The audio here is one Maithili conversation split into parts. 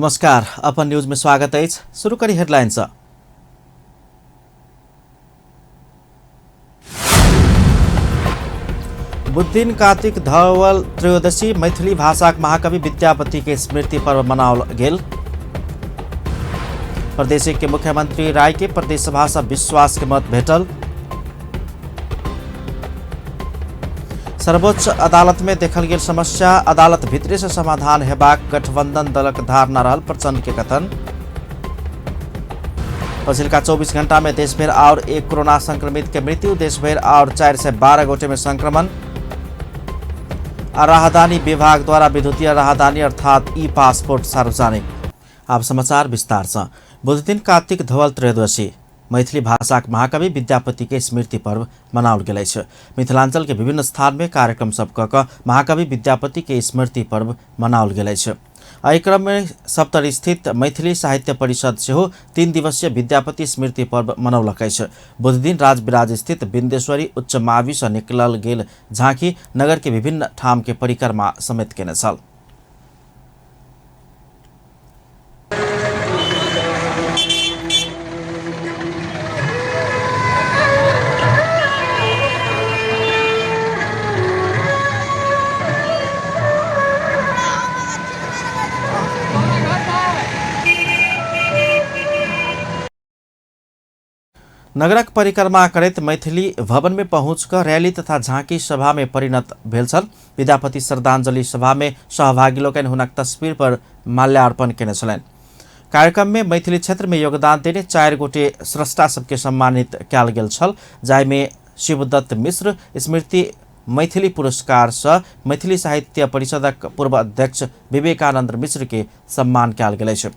नमस्कार, अपन न्यूज में स्वागत अछि। शुरू करी हेडलाइन सँ। बुधदिन कार्तिक धवल त्रयोदशी मैथिली भाषाक महाकवि विद्यापति के स्मृति पर्व मनाओल गेल। प्रदेश के मुख्यमंत्री राय के प्रदेश सभा से विश्वास के मत भेटल। सर्वोच्च अदालत में देखल गेल समस्या अदालत भीतरे से समाधान हेबाक गठबंधन दलक धारणा रहल प्रचंड के कथन। पछिलका 24 घंटा में देशभर और एक कोरोना संक्रमित के मृत्यु, देशभर और 412 गोटे में संक्रमण। आ राहदानी विभाग द्वारा विद्युतीय राहदानी अर्थात ई पासपोर्ट सार्वजनिक। आब समाचार विस्तार से। बुधदिन कार्तिक धवल त्रयोदशी मैथिली भाषाक महाकवि विद्यापति के स्मृति पर्व मनाओल गेल अछि। मिथिलांचल के विभिन्न स्थान में कार्यक्रम सब क क महाकवि विद्यापति के स्मृति पर्व मनाओल गेल अछि। एहि क्रम में सप्तरी स्थित मैथिली साहित्य परिषद सेहो 3 दिवसीय विद्यापति स्मृति पर्व मनौलक अछि। बुधदिन राजविराज स्थित बिन्देश्वरी उच्च मावि से निकलल गेल झांकी नगर के विभिन्न ठाम के परिक्रमा समेत केने छल। नगरक परिक्रमा करैत मैथिली भवन में पहुँच क रैली तथा झांकी सभा में परिणत भेल छल। विद्यापति श्रद्धांजलि सभा में सहभागी लोकनि हुनक तस्वीर पर माल्यार्पण केने छलनि। कार्यक्रम में मैथिली क्षेत्र में योगदान देने 4 गोटे स्रष्टा सबके सम्मानित कयल गेल छल, जाहिमे शिवदत्त मिश्र स्मृति मैथिली पुरस्कार से मैथिली साहित्य परिषदक पूर्व अध्यक्ष विवेकानंद मिश्र के सम्मान कयल गेल अछि।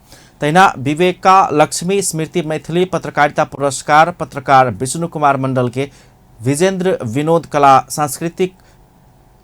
तहिना विवेका लक्ष्मी स्मृति मैथिली पत्रकारिता पुरस्कार पत्रकार विष्णु कुमार मंडल के, विजेंद्र विनोद कला सांस्कृतिक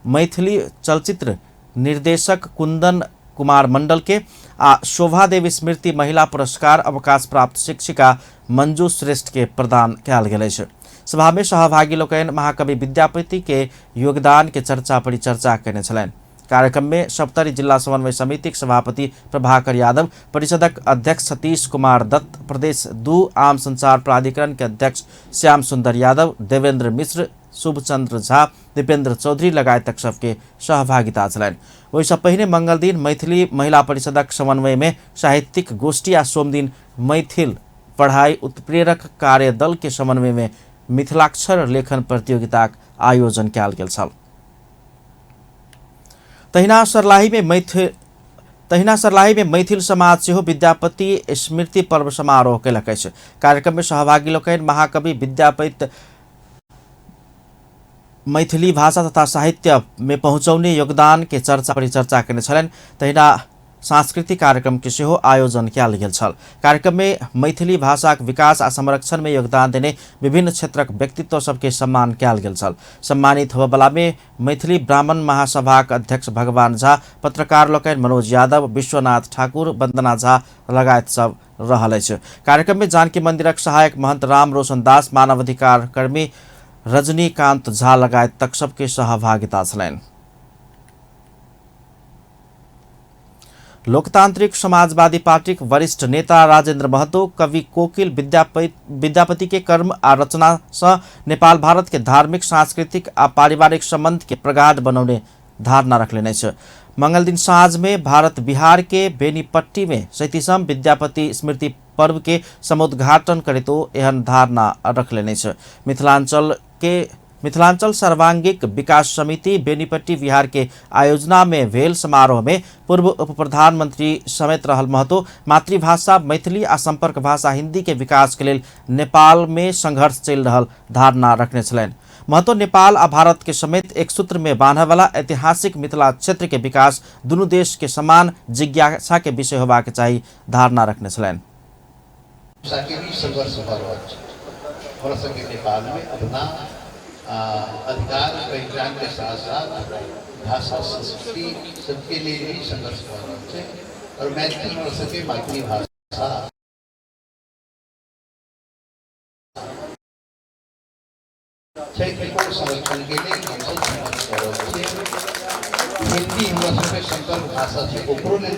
मैथिली चलचित्र निर्देशक कुंदन कुमार मंडल के आ शोभा देवी स्मृति महिला पुरस्कार अवकाश प्राप्त शिक्षिका मंजू श्रेष्ठ के प्रदान कयल गेल अछि। सभा में सहभागी लोकनि महाकवि विद्यापति के योगदान के चर्चा परिचर्चा केने छलनि। कार्यक्रम में सप्तरी जिला समन्वय समिति के सभापति प्रभाकर यादव, परिषदक अध्यक्ष सतीश कुमार दत्त, प्रदेश 2 आम संचार प्राधिकरण के अध्यक्ष श्याम सुंदर यादव, देवेंद्र मिश्र, शुभचंद्र झा, दीपेंद्र चौधरी लगायतक सबके सहभागिता छलनि। ओहिसँ पहिने मंगल दिन मैथिली महिला परिषदक समन्वय में साहित्यिक गोष्ठी आ सोमदिन मैथिल पढ़ाई उत्प्रेरक कार्यदल के समन्वय में मिथिलाक्षर लेखन प्रतियोगिताक आयोजन कयल गेल छल। तहिना सर्लाही में मैथिल समाज सेहो विद्यापति स्मृति पर्व समारोह केलक अछि। कार्यक्रम में सहभागी लोकनि महाकवि विद्यापति मैथिली भाषा तथा साहित्य में पहुँचौने योगदान के चर्चा परिचर्चा केने छलनि। तहिना सांस्कृतिक कार्यक्रम के सेहो आयोजन कयल गेल छल। कार्यक्रम में मैथिली भाषाक विकास आ संरक्षण में योगदान देने विभिन्न क्षेत्रक व्यक्तित्व सबके सम्मान कयल गेल छल। सम्मानित होबयवला में मैथिली ब्राह्मण महासभाक अध्यक्ष भगवान झा, पत्रकार लोकनि मनोज यादव, विश्वनाथ ठाकुर, वंदना झा लगायत सब रहल अछि। कार्यक्रम में जानकी मंदिरक सहायक महंत राम रोशन दास, मानवाधिकार कर्मी रजनीकांत झा लगायत तक सबके सहभागिता छलनि। लोकतांत्रिक समाजवादी पार्टीक वरिष्ठ नेता राजेंद्र महतो कवि कोकिल विद्यापति के कर्म आ रचना से नेपाल भारत के धार्मिक, सांस्कृतिक आ पारिवारिक संबंध के प्रगाढ़ बनौने धारणा रखलेने अछि। मंगल दिन साँझ में भारत बिहार के बेनीपट्टी में 37वां विद्यापति स्मृति पर्व के समुद्घाटन करैत ओ एहन धारणा रखलेने अछि। मिथिलांचल सर्वांगीक विकास समिति बेनीपट्टी बिहार के आयोजना में भेल समारोह में पूर्व उप प्रधानमंत्री समेत रहल महतो मातृभाषा मैथिली आ संपर्क भाषा हिंदी के विकास के लेल नेपाल में संघर्ष चलि रहल धारणा रखने छलनि। महतो नेपाल आ भारत के समेत एक सूत्र में बांधय वाला ऐतिहासिक मिथिला क्षेत्र के विकास दुनू देश के समान जिज्ञासा के विषय होबाक चाही धारणा रखने छलनि। भाषा के भी संघर्ष भऽ रहल छै। हमरा सबके नेपाल में अपना अधिकार पहचान के साथ साथ भाषा संस्कृति सबके लिए भी संघर्ष भऽ रहल छै और मैथिली हमरा सबके मातृभाषा छै, एकर संरक्षण के लेल हमसब संघर्ष कऽ रहल छियै। हिंदी हमरा सबके संकल्प भाषा छै, ओकरो लेल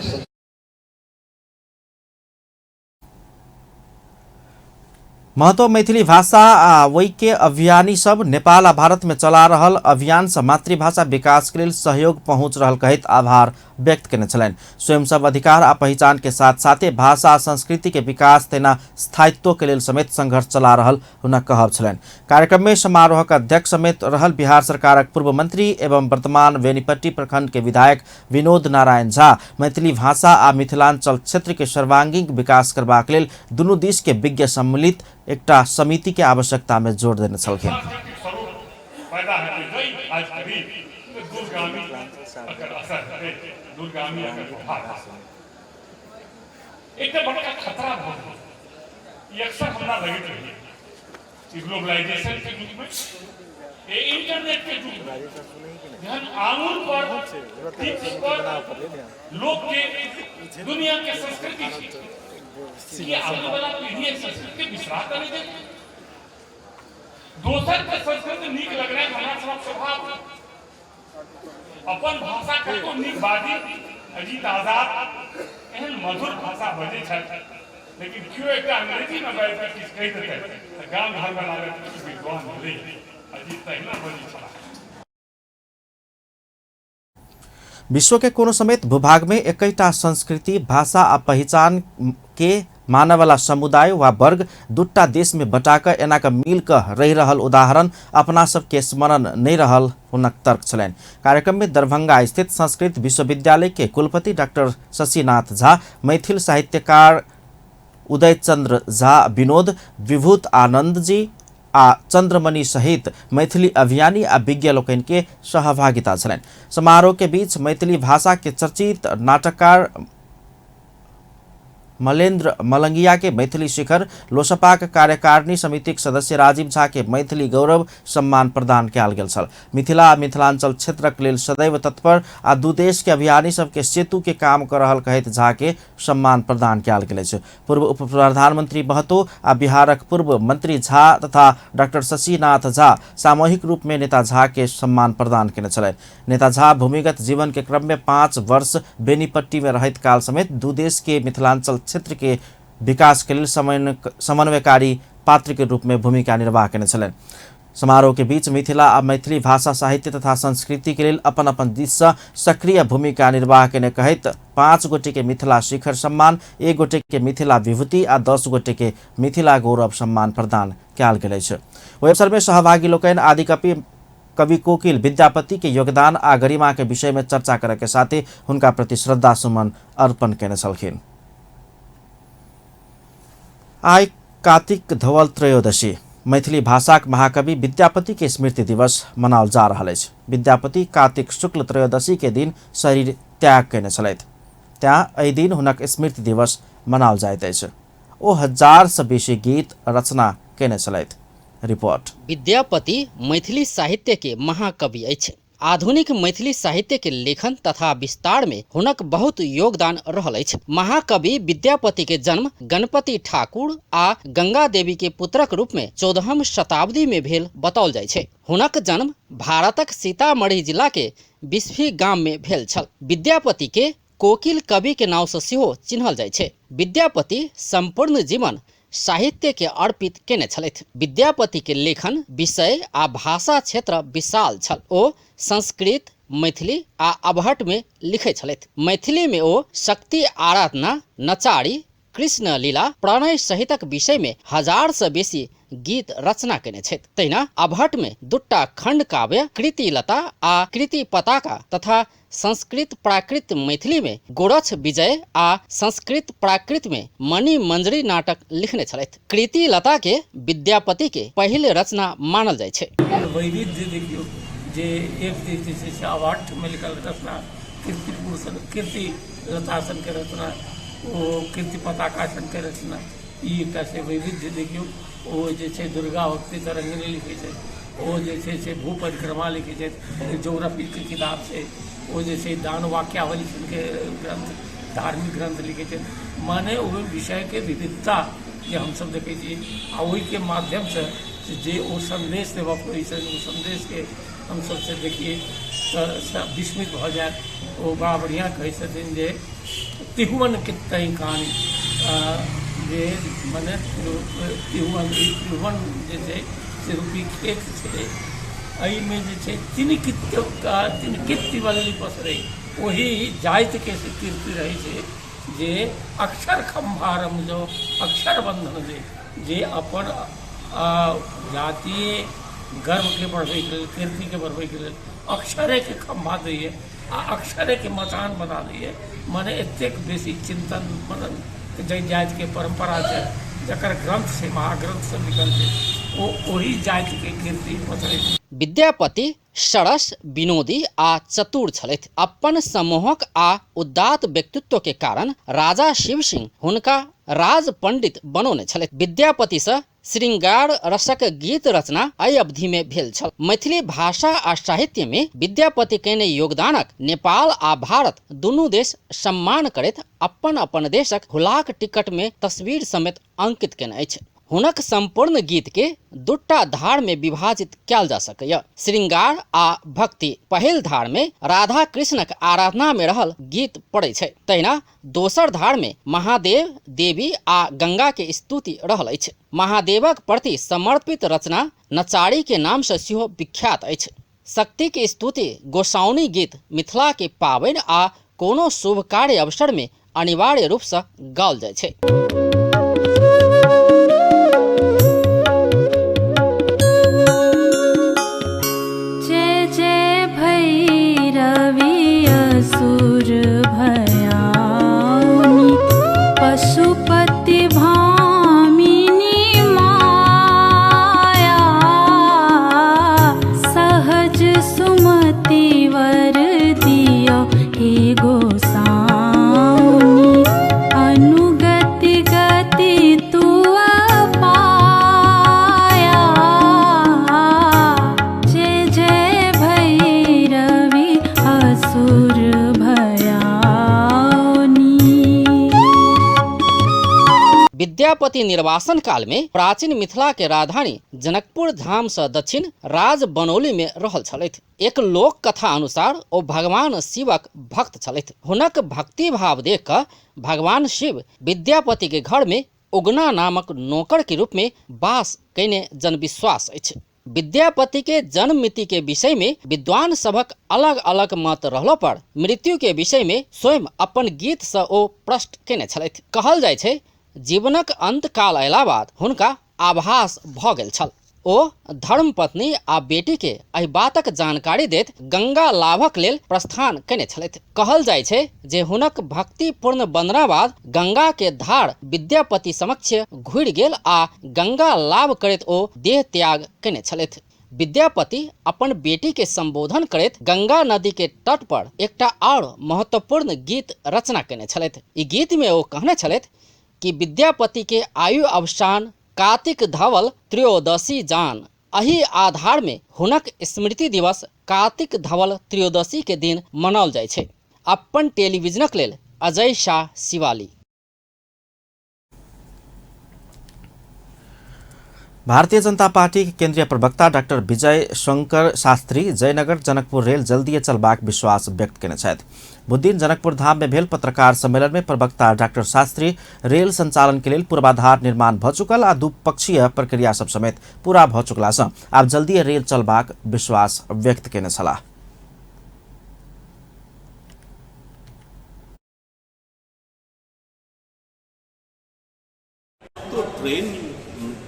महतो मैथिली भाषा आ वही के अभियानी सब नेपाल आ भारत में चला रहल अभियान से मातृभाषा विकास के लेल सहयोग पहुंच रहल कहैत आभार व्यक्त केने छलनि। स्वयं सब अधिकार आ पहिचान के साथ साथे भाषा आ संस्कृति के विकास तेना स्थायित्व के लेल समेत संघर्ष चला रहल हुनक कहब छलनि। कार्यक्रम में समारोहक अध्यक्ष समेत रहल बिहार सरकारक पूर्व मंत्री एवं वर्तमान बेनीपट्टी प्रखंड के विधायक विनोद नारायण झा मैथिली भाषा आ मिथिलांचल क्षेत्र के सर्वांगीण विकास करबाक लेल दुनू दिश के विज्ञ सम्मिलित एकटा समिति के आवश्यकता में जोर देने छलखिन। एकटा बड़का खतरा भऽ गेल। ई अक्सर हमरा लगैत रहैए कि ग्लोबलाइजेशन के युग में, इंटरनेट के युग में, जहन आंगुर पर टिप्स पर लोक के दुनिया के संस्कृति छै, कि आबे वाला पीढ़ी एहि संस्कृति के बिसरा तऽ नहि जेतै? दोसर के संस्कृति नीक लगनाइ हमरा सभक स्वभाव। अपन भाषा कतको नीक बाजी, अजीत आजाद एहन मधुर भाषा बजै छथि, लेकिन केओ एकटा अंग्रेजीमे बाजि कऽ किछु कहि देतै तऽ गाम घरमे लागत किछु विद्वान भेलै, अजीत तहिना बजै छलाह। विश्व के कोनो समेत भूभाग में एकैटा संस्कृति, भाषा आ पहिचान के मानववाला समुदाय वा वर्ग दूटा देश में बटा कऽ एना कऽ मिल कऽ रहि रहल उदाहरण अपना सबके स्मरण नहीं रहल हुनक तर्क छलनि। कार्यक्रम में दरभंगा स्थित संस्कृत विश्वविद्यालय के कुलपति डॉक्टर शशिनाथ झा, मैथिल साहित्यकार उदय चंद्र झा विनोद, विभूत आनंद जी आ चंद्रमणि सहित मैथिली अभियानी आ विज्ञ लोकनि के सहभागिता छलनि। समारोह के बीच मैथिली भाषा के चर्चित नाटककार मलेन्द्र मलंगिया के मैथिली शिखर, लोसपाक कार्यकारिणी समितिक सदस्य राजीव झा के मैथिली गौरव सम्मान प्रदान कयल गेल छल। मिथिला आ मिथिलांचल क्षेत्रक लेल सदैव तत्पर आ दू देश के अभियानी सबके सेतु के काम कर रहल कहैत झा के सम्मान प्रदान कयल गेल अछि। पूर्व उप प्रधानमंत्री महतो आ बिहारक पूर्व मंत्री झा तथा डॉक्टर शशिनाथ झा सामूहिक रूप में नेता झा के सम्मान प्रदान केने छलनि। नेता झा भूमिगत जीवन के क्रम में 5 वर्ष बेनीपट्टी में रहैत काल समेत दू देश के मिथिलांचल क्षेत्र के विकास के लेल समन्वयकारी पात्र के रूप में भूमिका निर्वाह केने छलनि। समारोह के बीच मिथिला आ मैथिली भाषा साहित्य तथा संस्कृति के लेल अपन अपन दिस से सक्रिय भूमिका निर्वाह केने कहैत 5 गोटे के मिथिला शिखर सम्मान, 1 गोटे के मिथिला विभूति आ 10 गोटे के मिथिला गौरव सम्मान प्रदान कयल गेल अछि। ओहि अवसर में सहभागी लोकनि आदिकवि कवि कोकिल विद्यापति के योगदान आ गरिमा के विषय में चर्चा करे के साथे हुनका प्रति श्रद्धा सुमन अर्पण केने छलखिन। आइ कार्तिक धवल त्रयोदशी मैथिली भाषाक महाकवि विद्यापति के स्मृति दिवस मनाओल जा रहल अछि। विद्यापति कार्तिक शुक्ल त्रयोदशी के दिन शरीर त्याग केने छलथि, तैं एहि दिन हुनक स्मृति दिवस मनाओल जाइत अछि। ओ 1000 से बेसी गीत रचना केने छलथि। रिपोर्ट। विद्यापति मैथिली साहित्य के महाकवि अछि। आधुनिक मैथिली साहित्य के लेखन तथा विस्तार में हुनक बहुत योगदान रहल अछि। महाकवि विद्यापति के जन्म गणपति ठाकुर आ गंगा देवी के पुत्रक रूप में 14वीं शताब्दी में भेल बताओल जाइ छै। हुनक जन्म भारतक सीतामढ़ी जिला के बिस्फी गाम में भेल छल। विद्यापति के कोकिल कवि के नाव से सेहो चिन्हल जाइ छै। विद्यापति संपूर्ण जीवन साहित्य के अर्पित केने छलथि। विद्यापति के लेखन विषय आ भाषा क्षेत्र विशाल छल। ओ संस्कृत, मैथिली आ अवहट्ठ में लिखै छलथि। मैथिली में ओ शक्ति आराधना, नचारी, कृष्ण लीला, प्रणय सहितक विषय में 1000 से बेसी गीत रचना केने छथि। तहिना अवहट्ठ में 2 खंड काव्य कृतिलता आ कृति पताका तथा संस्कृत प्राकृत मैथिली में गोरक्ष विजय आ संस्कृत प्राकृत में मणि मंजरी नाटक लिखने छलथि। कृतिलता के विद्यापति के पहिल रचना मानल जाइ छै। वैविध्य देखियौ जे एक जे छै से अवहट्ठ में लिखल रचना कीर्तिभूषण, कीर्तिलता सन के रचना, ओ कीर्ति पताका सन के रचना, ई एकटा छै वैविध्य। देखियौ ओ जे छै दुर्गा भक्ति तरंगिणी लिखै छै, ओ जे छै से भू परिक्रमा लिखै छै, ज्योग्राफीके किताब छै, ओ जे छै दान वाक्यावली सनके ग्रंथ, धार्मिक ग्रंथ लिखै छै। माने ओहि विषयके विविधता जे हमसब देखै छी आ ओहिके माध्यमसँ जे ओ सन्देश देबऽ पड़ै छै, ओ सन्देशके हमसब से देखिए तऽ विस्मित भऽ जायत। ओ बड़ा बढ़िआँ कहै छथिन जे तिहुवन कितई कहानी जे मने त्रिभुवन त्रिभुवन जे छै से रूपी खेत छै, एहिमे जे छै तिनकित्य वल्ली पसरै, ओही जातिके से कीर्ति रहै छै जे अक्षर खम्भारम जो अक्षर बंधन दे, जे अपन जातीय गर्वके बढ़बैके लेल, कीर्तिके बढ़बैके लेल अक्षरेके खम्भा दैए आ अक्षरेके मचान बना दैए। मने एतेक बेसी चिंतन मनन जाहि जातिके परम्परा छै, जकर ग्रंथ छै, महाग्रंथ सब लिखल छै, ओ ओही जातिके कीर्ति पसरै छै। विद्यापति सरस, विनोदी आ चतुर छलथि। अपन सम्मोहक आ उदात्त व्यक्तित्व के कारण राजा शिव सिंह हुनका राज पंडित बनौने छलथि। विद्यापति से श्रृंगार रसक गीत रचना एहि अवधि में भेल छल। मैथिली भाषा आ साहित्य में विद्यापति केने योगदानक नेपाल आ भारत दुनू देश सम्मान करैत अपन अपन देशक हुलाक टिकट में तस्वीर समेत अंकित केने अछि। हुनक संपूर्ण गीत के दूटा धार में विभाजित कयल जा सकैए, श्रृंगार आ भक्ति। पहिल धार में राधा कृष्णक आराधना में रहल गीत पड़ै छै, तहिना दोसर धार में महादेव, देवी आ गंगा के स्तुति रहल अछि। महादेवक प्रति समर्पित रचना नचारी के नाम से सेहो विख्यात अछि। शक्ति के स्तुति गोसाउनी गीत मिथिला के पाबनि आ कोनो शुभ कार्य अवसर में अनिवार्य रूप से गाओल जाइ छै। जय जय भैरवी असुर भयाउनि, पशुपति भामिनी माया, सहज सुमति वर दियो हे गोसाउनि, अनुगति गति तुअ पाया। जय जय भैरवी असुर भयाउनि। विद्यापति निर्वासन काल में प्राचीन मिथिला के राजधानी जनकपुर धाम से दक्षिण राज बनौली में रहल छलथि। एक लोक कथा अनुसार ओ भगवान शिवक भक्त छलथि। हुनक भक्ति भाव देख कऽ भगवान शिव विद्यापति के घर में उगना नामक नौकर के रूप में वास कयने जनविश्वास अछि। विद्यापति के जन्म मिति के विषय में विद्वान सभक अलग अलग मत रहलो पर मृत्यु के विषय में स्वयं अपन गीत से ओ प्रश्न केने छलथि। कहल जाइ छै जीवनक अंतकाल अयला बाद हुनका आभास भऽ गेल छल। ओ धर्मपत्नी आ बेटी के एहि बातक जानकारी दैत गंगा लाभक लेल प्रस्थान केने छलथि। कहल जाइ छै जे हुनक भक्तिपूर्ण वंदना बाद गंगा के धार विद्यापति समक्ष घुरि गेल आ गंगा लाभ करैत ओ देह त्याग केने छलथि। विद्यापति अपन बेटी के संबोधन करैत गंगा नदी के तट पर एकटा और महत्वपूर्ण गीत रचना केने छलथि। ई गीत में ओ कहने छलथि कि विद्यापति के आयु अवसान कार्तिक धवल त्रयोदशी जान। एहि आधार में हुनक स्मृति दिवस कार्तिक धवल त्रयोदशी के दिन मनाओल जाइ छै। अपन टेलीविजनक लेल अजय शाह, शिवाली। भारतीय जनता पार्टी के केंद्रीय प्रवक्ता डॉक्टर विजय शंकर शास्त्री जयनगर जनकपुर रेल जल्दिए चलबाक विश्वास व्यक्त केने छथि। बुधदिन जनकपुर धाम में भेल पत्रकार सम्मेलन में प्रवक्ता डॉक्टर शास्त्री रेल संचालन के लेल पूर्वाधार निर्माण भ चुकल आ द्विपक्षीय प्रक्रिया सब समेत पूरा भ चुकला सँ आब जल्दिए रेल चलबाक विश्वास व्यक्त केने छलाह। तो ट्रेन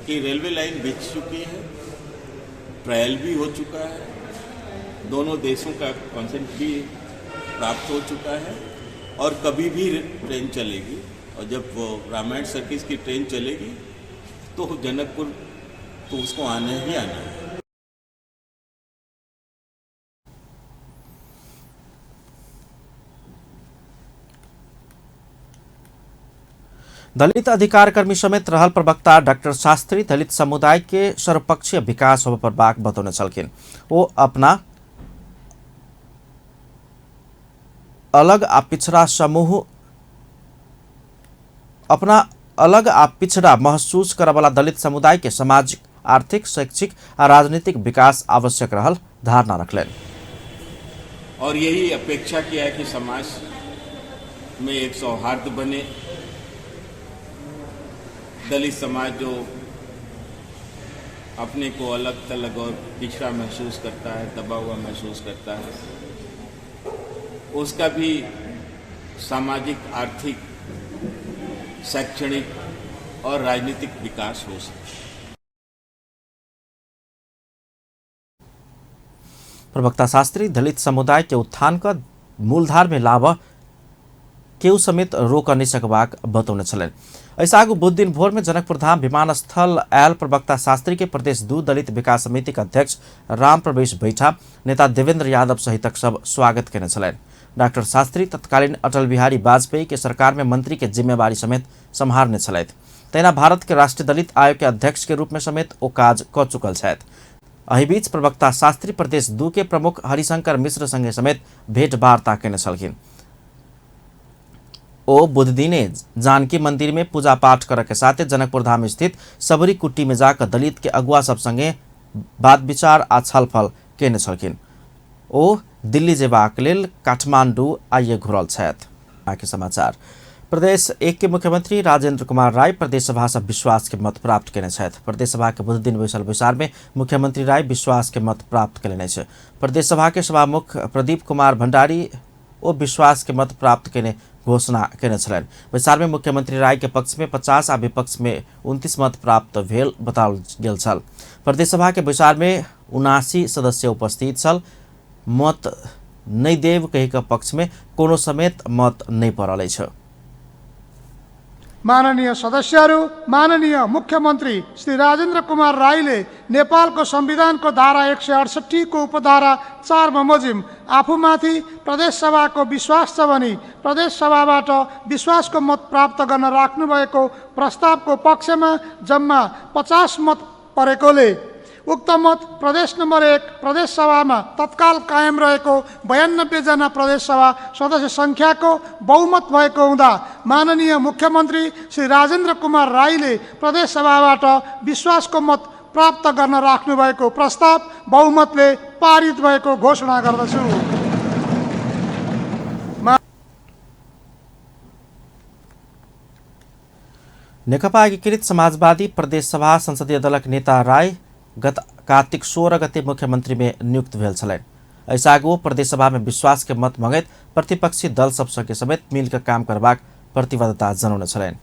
की रेलवे लाइन बिछ चुकी है, ट्रायल भी हो चुका है, दोनों देशों का कंसेंट भी प्राप्त हो चुका है और कभी भी ट्रेन चलेगी। और जब वो रामायण सर्किस की ट्रेन चलेगी तो जनकपुर तो उसको आना ही आना है। दलित अधिकार कर्मी समेत रहल प्रवक्ता डॉक्टर शास्त्री दलित समुदाय के सर्वपक्षीय विकास होबय पड़बाक बतौने छलखिन। ओ अपना अलग आ पिछड़ा समूह अपना अलग आ पिछड़ा महसूस करऽवला दलित समुदाय के सामाजिक, आर्थिक, शैक्षिक आ राजनीतिक विकास आवश्यक रहल धारणा रखलनि। और यही अपेक्षा किया है कि समाज में एक सौहार्द बने, दलित समाज जो अपने को अलग थलग और पिछड़ा महसूस करता है, दबा हुआ महसूस करता है, उसका भी सामाजिक, आर्थिक, शैक्षणिक और राजनीतिक विकास हो सके। प्रवक्ता शास्त्री दलित समुदाय के उत्थान क मूलधार में लाभ केहू समेत रोक नहीं सकबाक बतौने छलनि। एहिसँ आगू बुध दिन भोर में जनकपुर धाम विमानस्थल आयल प्रवक्ता शास्त्री के प्रदेश 2 दलित विकास समिति के अध्यक्ष राम प्रवेश बैठा, नेता देवेंद्र यादव सहितक सब स्वागत केने छलनि। डॉक्टर शास्त्री तत्कालीन अटल बिहारी वाजपेयी के सरकार में मंत्री के जिम्मेवारी समेत सम्हारने छलथि। तहिना भारत के राष्ट्रीय दलित आयोग के अध्यक्ष के रूप में समेत ओ काज कऽ चुकल छथि। एहि बीच प्रवक्ता शास्त्री प्रदेश 2 के प्रमुख हरिशंकर मिश्र संगे समेत भेंटवार्ता केने छलखिन। ओ बुधदिने जानकी मंदिर में पूजा पाठ करऽ के साथे जनकपुर धाम स्थित सबरी कुट्टी में जाकर दलित के अगुआ सब संगे बात विचार आ छलफल केने छलखिन। ओ दिल्ली जेबाक लेल काठमांडू आइए घुरल छथि। समाचार। प्रदेश 1 के मुख्यमंत्री राजेंद्र कुमार राय प्रदेश सभा से विश्वास के मत प्राप्त केने छथि। प्रदेश सभा के बुध दिन बैसल बैसार में मुख्यमंत्री राय विश्वास के मत प्राप्त केने छथि। प्रदेश सभा के सभामुख प्रदीप कुमार भंडारी ओ विश्वास के मत प्राप्त केने घोषणा केने छलनि। बैसार में मुख्यमंत्री राय के पक्ष में 50 आ विपक्ष में 29 मत प्राप्त भेल बताओल गेल छल। प्रदेश सभा के बैसार में 79 सदस्य उपस्थित छल। मत नहि देव कहि के पक्ष में कोनो समेत मत नहीं पड़ल अछि। माननीय सदस्यहरू, माननीय मुख्यमन्त्री श्री राजेन्द्र कुमार राईले नेपालको संविधानको धारा 168 को उपधारा 4 बमोजिम आफूमाथि प्रदेश सभाको विश्वास छ भनी प्रदेश सभाबाट विश्वासको मत प्राप्त गर्न राख्नुभएको प्रस्तावको पक्षमा जम्मा 50 मत परेकोले उक्त मत प्रदेश नम्बर 1 प्रदेश सभामा तत्काल कायम रहेको 92 जना प्रदेश सभा सदस्य सङ्ख्याको बहुमत भएको हुँदा माननीय मुख्यमन्त्री श्री राजेन्द्र कुमार राईले प्रदेश सभाबाट विश्वासको मत प्राप्त गर्न राख्नुभएको प्रस्ताव बहुमतले पारित भएको घोषणा गर्दछु। नेकपा एकीकृत समाजवादी प्रदेश सभा संसदीय दलक नेता राय गत कार्तिक 16 गते मुख्यमंत्री में नियुक्त भेल छलनि। एहिसँ आगू प्रदेश सभा में विश्वास के मत मंगैत प्रतिपक्षी दल सब संगे समेत मिलकर काम करबाक प्रतिबद्धता जनौने छलनि।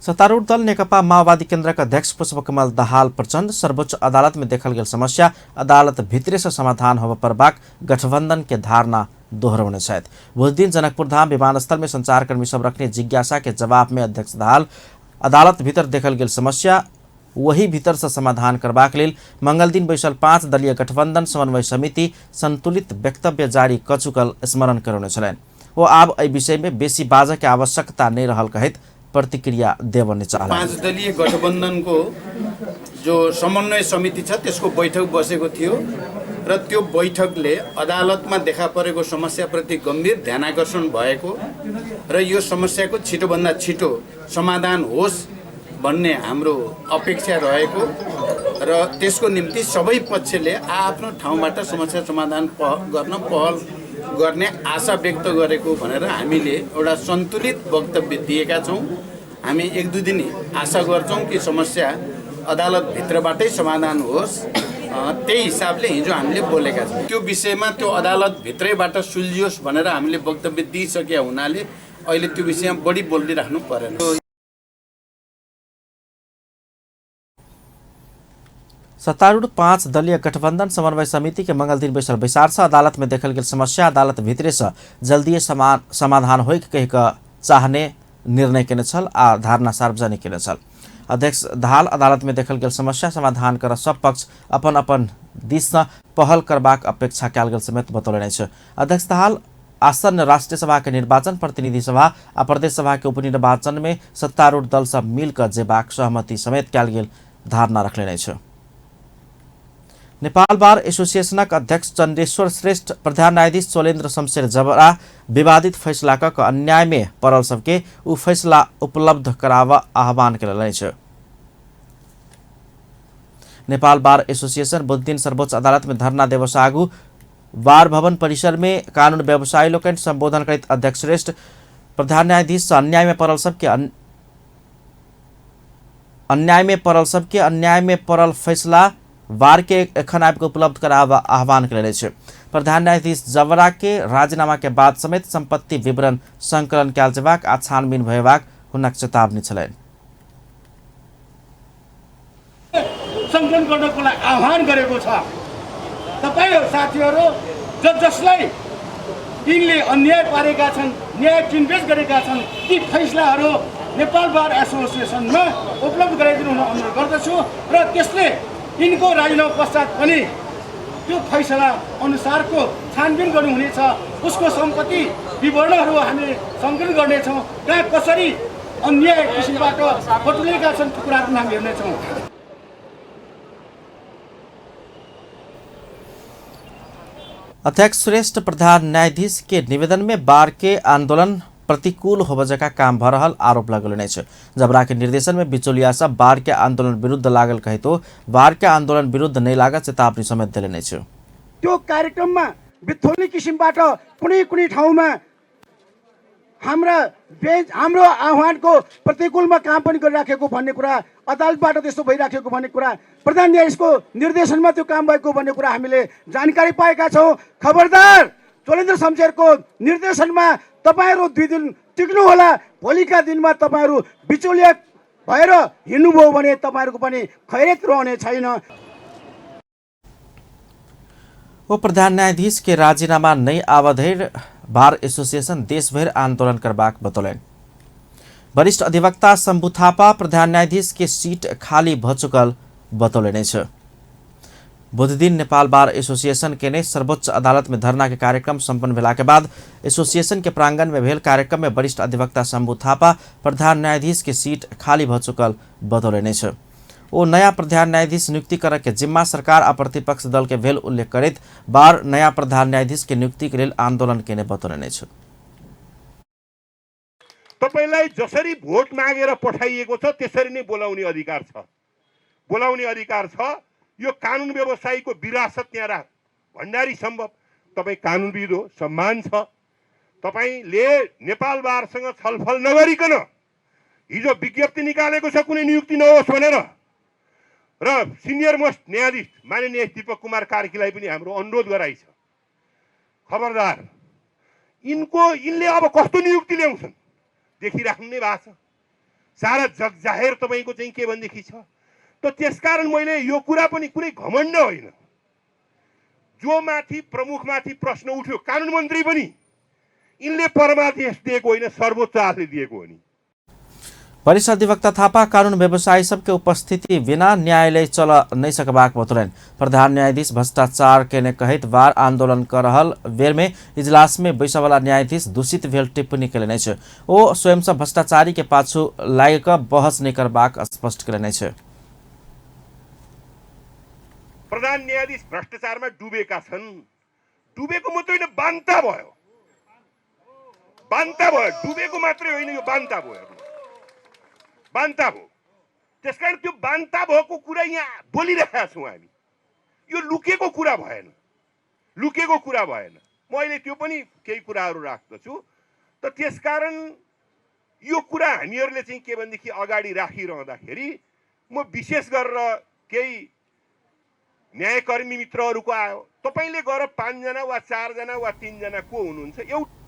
सत्तारूढ़ दल नेकपा माओवादी केन्द्रक अध्यक्ष पुष्पकमल दाहाल प्रचण्ड सर्वोच्च अदालत में देखल गेल समस्या अदालत भितरे से समाधान होबय पड़बाक गठबंधन के धारणा दोहरौने छथि। बुधदिन जनकपुर धाम विमानस्थल में संचारकर्मी सब रखने जिज्ञासा के जवाब में अध्यक्ष दाहाल अदालत भीतर देखल गेल समस्या वही भीतर से समाधान करबाक लेल मंगलदिन बैसल 5 दलीय गठबंधन समन्वय समिति संतुलित वक्तव्य जारी क चुकल स्मरण करौने छलनि। ओ आब एहि विषय में बेसी बाजय के आवश्यकता नहीं रहल कहैत प्रतिक्रिया देबने चाहलनि। 5 दलीय गठबन्धनको जो समन्वय समिति छ त्यसको बैठक बसेको थियो र त्यो बैठकले अदालतमा देखा परेको समस्याप्रति गम्भीर ध्यानाकर्षण भएको र यो समस्याको छिटोभन्दा छिटो समाधान होस् भन्ने हाम्रो अपेक्षा रहेको र त्यसको निम्ति सबै पक्षले आफ्नो ठाउँबाट समस्या समाधान गर्न पहल गर्ने आशा व्यक्त गरेको भनेर हामीले एउटा सन्तुलित वक्तव्य दिएका छौँ। हामी 1-2 दिन आशा गर्छौँ कि समस्या अदालतभित्रबाटै समाधान होस्, त्यही हिसाबले हिजो हामीले बोलेका छौँ। त्यो विषयमा त्यो अदालतभित्रैबाट सुल्झियोस् भनेर हामीले वक्तव्य दिइसकेका हुनाले अहिले त्यो विषयमा बढी बोलिराख्नु परेन। सत्तारूढ़ 5 दलीय गठबंधन समन्वय समिति के मंगलदिन बैसल बैसार से अदालत में देखल गेल समस्या अदालत भीतरे से जल्दी समाधान होइक कहि कऽ चाहने निर्णय केने छल आ धारणा सार्वजनिक केने छल। अध्यक्ष दाहाल अदालत में देखल गेल समस्या समाधान कर सब पक्ष अपन अपन दिस से पहल करबाक अपेक्षा कयल गेल समेत बतौलनि अछि। अध्यक्ष दाहाल आसन्न राष्ट्रीय सभा के निर्वाचन, प्रतिनिधि सभा आ प्रदेश सभा के उपनिर्वाचन में सत्तारूढ़ दल सब मिलकर जेबाक सहमति समेत कयल गेल धारणा रखलनि अछि। नेपाल बार एसोसिएशनक अध्यक्ष चण्डेश्वर श्रेष्ठ प्रधान न्यायाधीश चोलेन्द्र शमशेर जबरा विवादित फैसला क अन्याय में पड़ल सबके उ फैसला उपलब्ध कराबऽ आह्वान केलनि अछि। नेपाल बार एसोसिएशन बुधदिन सर्वोच्च अदालत में धरना देबऽसँ आगू बार भवन परिसर में कानून व्यवसायी लोकनि संबोधन करैत अध्यक्ष श्रेष्ठ प्रधान न्यायाधीश अन्याय में पड़ल सबके अन्याय में पड़ल सबके अन्याय में पड़ल फैसला बार के एखन आबि के उपलब्ध कराब आह्वान कयने अछि। प्रधान न्यायाधीश जबरा के राजीनामा के बाद समेत संपत्ति विवरण संकलन कयल जेबाक आ छानबीन भयबाक हुनक चेतावनी छलनि। सङ्कलन गर्नको लागि आह्वान गरेको छ। तपाईँ साथीहरू जसलाई यिनले अन्याय पारेका छन्, न्याय चिनबेच गरेका छन्, ती फैसलाहरू नेपाल बार एसोसिएसनमा उपलब्ध गराइदिनु हुन अनुरोध गर्दछु र त्यसले यिनको राजीनामा पश्चात पनि त्यो फैसला अनुसारको छानबिन गर्नुहुनेछ। उसको सम्पत्ति विवरणहरू हामी सङ्कलन गर्नेछौँ, कहाँ कसरी अन्याय किसिमबाट बटुलेका छन् त्यो कुराहरू हामी हेर्नेछौँ। अध्यक्ष श्रेष्ठ प्रधान न्यायाधीश के निवेदन में बार के आंदोलन प्रतिकूल होबे जका काम भ रहल आरोप लगौने अछि। जबरा के निर्देशन में बिचौलिया सब बार के आंदोलन विरुद्ध लागल कहितो बार के आंदोलन विरुद्ध नहीं लागल चेतावनी समेत देने अछि। त्यो कार्यक्रममा बिथोल्ने किसिमबाट कुनै कुनै ठाउँमा हाम्रा बेन्च हाम्रो आह्वानको प्रतिकूलमा काम पनि गरिराखेको भन्ने कुरा, अदालतबाट त्यस्तो भइराखेको भन्ने कुरा, प्रधान न्यायाधीशको निर्देशनमा त्यो काम भएको भन्ने कुरा हामीले जानकारी पाएका छौँ। खबरदार, चोलेन्द्र शमशेरको निर्देशनमा तपाईँहरू 2 दिन टिक्नुहोला, भोलिका दिनमा तपाईँहरू बिचौलिया भएर हिँड्नुभयो भने तपाईँहरूको पनि खैरेत रहने छैन। वो प्रधान न्यायाधीश के राजीनामा नहीं आवधेर बार एसोसिएशन देशभर आंदोलन करबाक बतौलनि। वरिष्ठ अधिवक्ता शम्भु थापा प्रधान न्यायाधीश के सीट खाली भ चुकल बतौलनि अछि। बुधदिन नेपाल बार एसोसिएशन के ने सर्वोच्च अदालत में धरना के कार्यक्रम संपन्न भेला के बाद एसोसिएशन के प्रांगण में भेल कार्यक्रम में वरिष्ठ अधिवक्ता शम्भु थापा प्रधान न्यायाधीश के सीट खाली भ चुकल बतौलनि अछि। ओ नया प्रधान न्यायाधीश नियुक्ति करऽ के जिम्मा सरकार आ प्रतिपक्ष दल के भेल उल्लेख करैत बार नया प्रधान न्यायाधीश के नियुक्ति के लेल आंदोलन केने बतौलनि अछि। तपाईलाई जसरी भोट मागेर पठाइएको छ त्यसरी नै बोलाउने अधिकार छ, बोलाउने अधिकार छ। यो कानुन व्यवसायीको विरासत त्यहाँ भण्डारी सम्भव। तपाईँ कानुनविद हो, सम्मान छ। तपाईले नेपाल बारसँग छलफल नगरिकन हिजो विज्ञप्ति निकालेको छ कुनै नियुक्ति नहोस् भनेर, र सिनियर मोस्ट न्यायाधीश माननीय दीपक कुमार कार्कीलाई पनि हाम्रो अनुरोध गराइछ, खबरदार यिनको यिनले अब कस्तो नियुक्ति ल्याउँछन् देखिराख्नु नै भएको छ। सारा जगजाहेर तपाईँको चाहिँ के भनेदेखि छ। त त्यसकारण मैले यो कुरा पनि कुनै घमण्ड होइन, जो माथि प्रमुखमाथि प्रश्न उठ्यो कानुन मन्त्री पनि यिनले परमादेश दिएको होइन, सर्वोच्च आदेश दिएको हो नि। वरिष्ठ अधिवक्ता थापा कानून व्यवसायी सबके उपस्थिति बिना न्यायालय चल नहीं सकबाक बतौलनि। प्रधान न्यायाधीश भ्रष्टाचार केने कहैत बार आंदोलन कर रहल बेर में इजलास में बैसवाला न्यायाधीश दूषित भेल टिप्पणी केलनि अछि। ओ स्वयं से भ्रष्टाचारी के पाछू लागि कऽ बहस नहीं करबाक स्पष्ट केलनि अछि। प्रधान न्यायाधीश भ्रष्टाचारमा डुबेका छन्, डुबेको मात्रै होइन, बान्ता भयो, बान्ता भयो, डुबेको मात्रै होइन, यो बान्ता भयो, बान्ता भयो। त्यसकारण त्यो बान्ता भएको कुरा यहाँ बोलिरहेका छौँ हामी, यो लुकेको कुरा भएन, लुकेको कुरा भएन। म अहिले त्यो पनि केही कुराहरू राख्दछु। त त्यसकारण यो कुरा हामीहरूले चाहिँ के भनेदेखि अगाडि राखिरहँदाखेरि म विशेष गरेर केही न्यायकर्मी मित्रहरूको आयो, तपाईँले गएर 5 जना वा 4 जना वा 3 जना को हुनुहुन्छ एउटा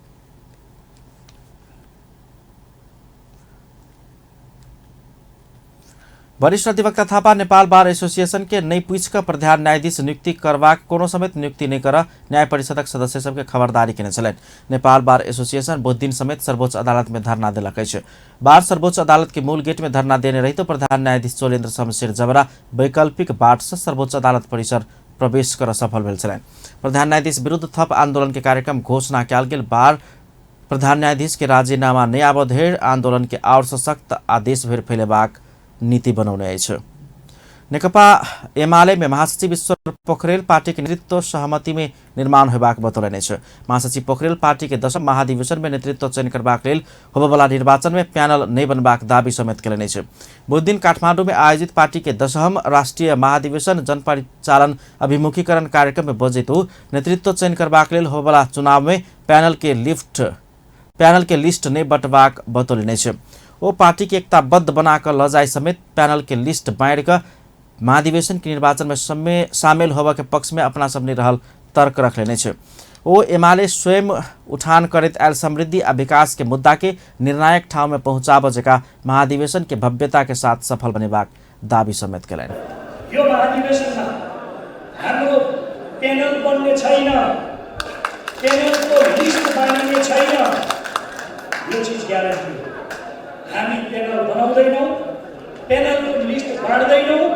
वरिष्ठ अधिवक्ता थापा नेपाल बार एसोसिएशन के नहीं पूछि कऽ प्रधान न्यायाधीश नियुक्ति करबाक कोनो समेत नियुक्ति नहीं कर न्याय परिषदक सदस्य सबके खबरदारी केने छलनि। नेपाल बार एसोसिएशन बुधदिन समेत सर्वोच्च अदालत में धरना देलक अछि। बार सर्वोच्च अदालत के मूल गेट में धरना देने रहितो प्रधान न्यायाधीश चोलेन्द्र शमशेर जबरा वैकल्पिक बाट से सर्वोच्च अदालत परिसर प्रवेश कर सफल भेल छलनि। प्रधान न्यायाधीश विरुद्ध थप आंदोलन के कार्यक्रम घोषणा कयल गेल बार प्रधान न्यायाधीश के राजीनामा नहि आबऽ धरि आंदोलन के आओर सशक्त आदेश भरि फैलेबाक नीति बनौने अछि। नेकपा एमाले में महासचिव ईश्वर पोखरेल पार्टी के नेतृत्व सहमति में निर्माण होबाक बतौलनि अछि। महासचिव पोखरेल पार्टी के 10 महाधिवेशन में नेतृत्व चयन करबाक लेल होबयवला निर्वाचन में पैनल नहि बनबाक दावी समेत केलनि अछि। बुधदिन काठमांडू में आयोजित पार्टी के 10 राष्ट्रीय महाधिवेशन जनपरिचालन अभिमुखीकरण कार्यक्रम में बजैत ओ नेतृत्व चयन करबाक लेल होबयवला चुनाव में पैनल के लिस्ट नहि बटबाक बतौलनि अछि। ओ पार्टी के एकताबद्ध बना कऽ लऽ जाय समेत पैनल के लिस्ट बाँटि कऽ महाधिवेशन के निर्वाचन में शामिल होबऽ के पक्ष में अपना सब नहि रहल तर्क रखलेने अछि। ओ एमाले स्वयं उठान करैत आयल समृद्धि आ विकास के मुद्दा के निर्णायक ठाउँ में पहुँचाबऽ जकाँ महाधिवेशन के भव्यता के साथ सफल बनेबाक दावी समेत केलनि। यो महाधिवेशनमा हाम्रो प्यानल बन्ने छैन, प्यानलको लिस्ट बाँडिने छैन, यो चिज ग्यारेन्टी हो। हामी प्यानल बनाउँदैनौँ, प्यानलको लिस्ट बाँड्दैनौँ।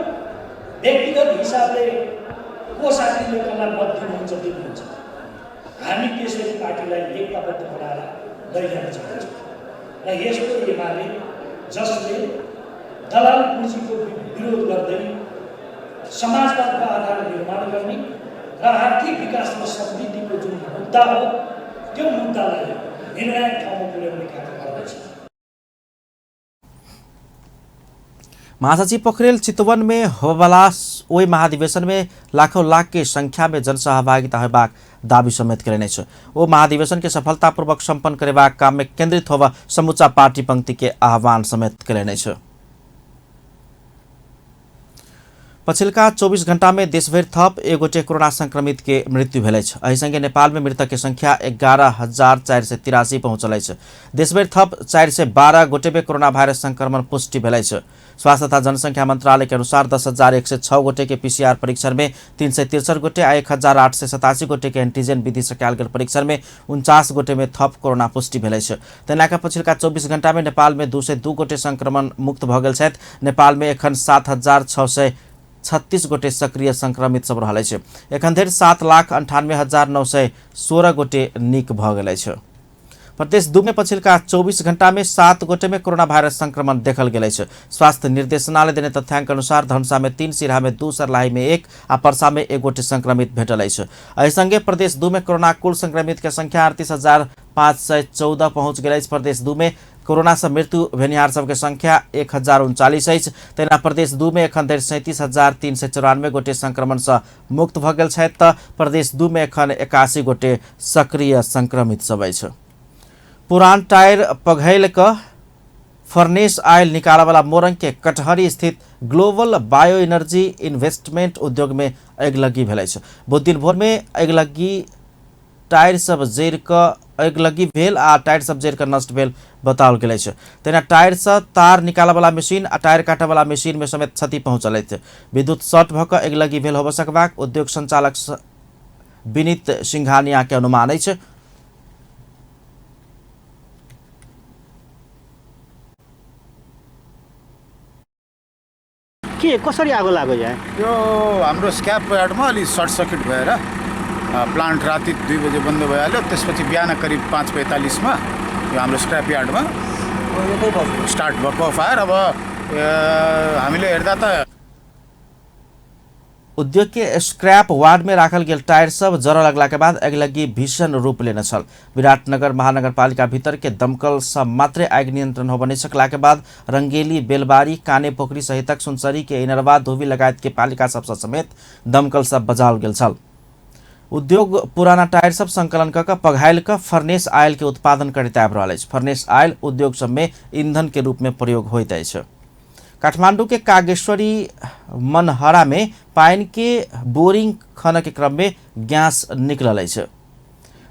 व्यक्तिगत हिसाबले को साथीले कसलाई मत दिनुहुन्छ दिनुहुन्छ, हामी त्यसरी पार्टीलाई एकताबद्ध बनाएर लैजान चाहन्छौँ। र यस्तो एमाले जसले दलाल पुँजीको विरोध गर्दै समाजवादको आधार निर्माण गर्ने र आर्थिक विकास र समृद्धिको जुन मुद्दा हो त्यो मुद्दालाई निर्णायक ठाउँमा पुर्याउने काम गर्दछ। महासचिव पोखरेल चितवन में होबला ओहि महाधिवेशन में लाखों लाख के संख्या में जनसहभागिता होबाक दावी समेत कयने अछि। ओ महाधिवेशन के सफलतापूर्वक संपन्न करेबाक काम में केंद्रित होबा समूचा पार्टी पंक्ति के आह्वान समेत कयने अछि। पछिल्का 24 घंटा में देशभरि थप एक गोटे कोरोना संक्रमित के मृत्यु भेल अछि। एहि संगे नेपाल में मृतक के संख्या 11,483 पहुंचल अछि। देशभरि थप 412 गोटे में कोरोना वायरस संक्रमण पुष्टि भेल अछि। स्वास्थ्य तथा जनसंख्या मंत्रालय के अनुसार 10,106 गोटे के पीसीआर परीक्षण में 363 गोटे आ 1,887 गोटे के एंटीजन विधि से कयल गेल परीक्षण में 49 गोटे में थप कोरोना पुष्टि भेल अछि। तहिना कऽ पछिल्का 24 घंटा में नेपाल में 202 गोटे संक्रमण मुक्त भऽ गेल छथि। नेपाल में एखन 7,636 गोटे सक्रिय संक्रमित सब रहल अछि। एखन धरि 7,98,916 गोटे नीक भऽ गेल अछि। प्रदेश 2 में पछिल्का 24 घंटा में 7 गोटे में कोरोना वायरस संक्रमण देखल गेल अछि। स्वास्थ्य निर्देशनालय देने तथ्यांक अनुसार धनुषा में 3, सिरहा में 2, सर्लाही में 1 आ परसा में 1 गोटे संक्रमित भेटल अछि। एहि संगे प्रदेश 2 में कोरोना कुल संक्रमित के संख्या 38,514 पहुँच गेल अछि। प्रदेश 2 में कोरोना से मृत्यु भेनिहार सबके संख्या 1,039 अछि। तहिना प्रदेश 2 में एखन धरि 37,394 गोटे संक्रमण से मुक्त भऽ गेल छथि तऽ प्रदेश 2 में एखन 81 गोटे सक्रिय संक्रमित सब अछि। पुरान टायर पघैल कऽ फर्नेस आयल निकालऽवला मोरंग के कटहरी स्थित ग्लोबल बायो एनर्जी इन्वेस्टमेंट उद्योग में अगिलग्गी भेल अछि। बुध दिन भोर में अगिलग्गी टायर सब जरि कऽ अगिलग्गी भेल आ टायर सब जरि कऽ नष्ट भेल बताओल गेल अछि। तहिना टायर से तार निकालऽवला मशीन आ टायर काटऽवला मशीन में समेत क्षति पहुँचल अछि। विद्युत शॉर्ट भऽ कऽ अगिलग्गी भेल होबऽ सकबाक उद्योग संचालक विनीत सिंघानिया के अनुमान अछि। के कसरी आगो लाग्यो यहाँ? यो हाम्रो स्क्याप यार्डमा अलि सर्ट सर्किट भएर प्लान्ट राति 2 बजे बन्द भइहाल्यो। त्यसपछि बिहान करिब 5:45 मा यो हाम्रो स्क्र्याप यार्डमा स्टार्ट भएको फायर। अब हामीले हेर्दा त उद्योग के स्क्रैप वार्ड में राखल गेल टायर सब जरऽ लगला के बाद अगिलग्गी भीषण रूप लेने छल। विराटनगर महानगरपालिका भीतर के दमकल सब मात्रे आगि नियंत्रण होबऽ नहि सकला के बाद रंगेली, बेलबारी, काने पोखरी सहितक सुनसरी के इनरवा, धोबी लगायत के पालिका सबसँ समेत दमकल सब बजाओल गेल छल। उद्योग पुराना टायर सब संकलन कऽ पघायल कऽ फर्नेस आयल के उत्पादन करैत आबि रहल अछि। फर्नेस आयल उद्योग सब में ईंधन के रूप में प्रयोग होइत अछि। काठमांडू के कागेश्वरी मनहरा में पानि के बोरिंग खनऽ के क्रम में गैस निकलल अछि।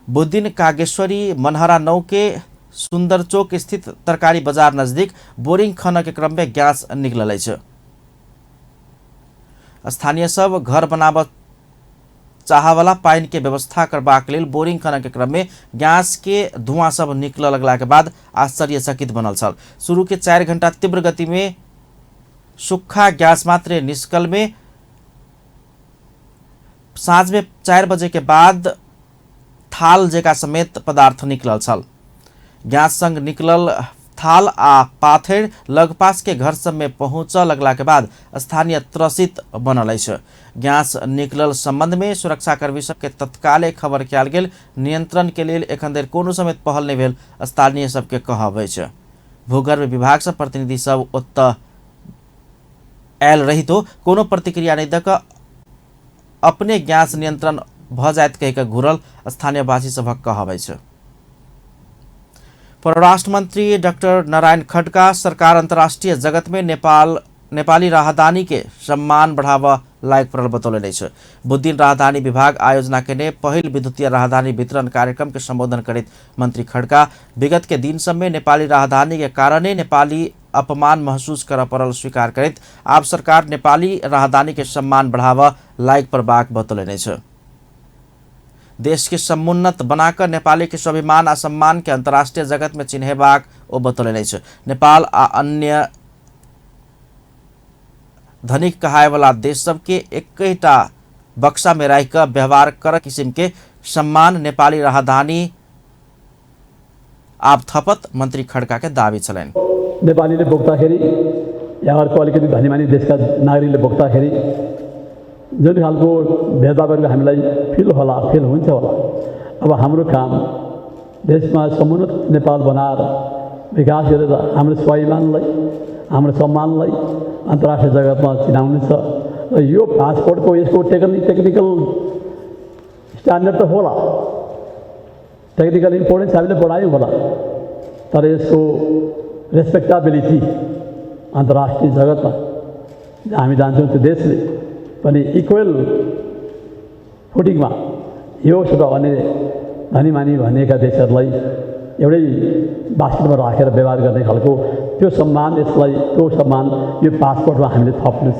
बुधदिन कागेश्वरी मनहरा 9 के सुंदर चौक स्थित तरकारी बाजार नजदीक बोरिंग खनऽ के क्रम में गैस निकलल अछि। स्थानीय सब घर बनाबऽ चाहवला पानि के व्यवस्था करबाक लेल बोरिंग खनऽ के क्रम में गैस के धुआं सब निकलऽ लगला के बाद आश्चर्यचकित बनल छल। शुरू के 4 घंटा तीव्र गति में सुखा गैस मात्रे निष्कल में साँझ में 4 बजे के बाद थाल जेका समेत पदार्थ निकलल छल। गैस संग निकलल थाल आ पाथर लगपास के घर सब में पहुँचऽ लगला के बाद स्थानीय त्रसित बनल अछि। गैस निकलल संबंध में सुरक्षाकर्मी सबके तत्काले खबर कयल गेल। नियंत्रण के लेल एखन धरि कोनो समेत पहल नहि भेल स्थानीय सबके कहब अछि। भूगर्भ विभाग से प्रतिनिधि सब ओतऽ आयल रहितो कोनो प्रतिक्रिया नहि दऽ कऽ अपने गैस नियंत्रण भऽ जायत कहि कऽ घुरल स्थानीयवासी सभक कहब अछि। परराष्ट्र मंत्री डाक्टर नारायण खड्का सरकार अंतर्राष्ट्रीय जगत में नेपाली राहदानी के सम्मान बढ़ावा लायक पड़ल बतौलनि अछि। बुधदिन राहदानी विभाग आयोजना केने पहिल विद्युतीय राहदानी वितरण कार्यक्रम के संबोधन करैत मंत्री खड्का विगत के दिन सब में नेपाली राहदानी के कारणे नेपाली अपमान महसूस करऽ पड़ल स्वीकार करैत आब सरकार नेपाली राहदानी के सम्मान बढ़ावा लायक पड़बाक बतौलनि अछि। देश के समुन्नत बनाकर नेपाली के स्वाभिमान आ सम्मान के अंतर्राष्ट्रीय जगत में चिन्हेबाक ओ बतौलनि अछि। नेपाल आ अन्य धनिक कहायवाला देश सबके एकैटा बक्सा में राखि कऽ व्यवहार कर किसिम के सम्मान नेपाली राहदानी आब थपत मंत्री खड्का के दावी छलनि। नेपालीले बोक्दाखेरि या अर्को अलिकति धनीमानी देशका नागरिकले बोक्दाखेरि जुन खालको भेदभावहरूको हामीलाई फिल होला, फिल हुन्छ होला। अब हाम्रो काम देशमा समुन्नत नेपाल बनाएर विकास गरेर हाम्रो स्वाभिमानलाई, हाम्रो सम्मानलाई अन्तर्राष्ट्रिय जगतमा चिनाउनु छ। र यो पासपोर्टको यसको टेक्निकल स्ट्यान्डर्ड त होला, टेक्निकल इम्पोर्टेन्स हामीले बढायौँ होला, तर यसको रेस्पेक्टेबिलिटी अन्तर्राष्ट्रिय जगतमा जहाँ हामी जान्छौँ त्यो देशले पनि इक्वल फुटिङमा यो अथवा अन्य धनीमानी भनिएका देशहरूलाई एउटै बास्केटमा राखेर व्यवहार गर्ने खालको त्यो सम्मान, यसलाई त्यो सम्मान यो पासपोर्टमा हामीले थप्नु छ।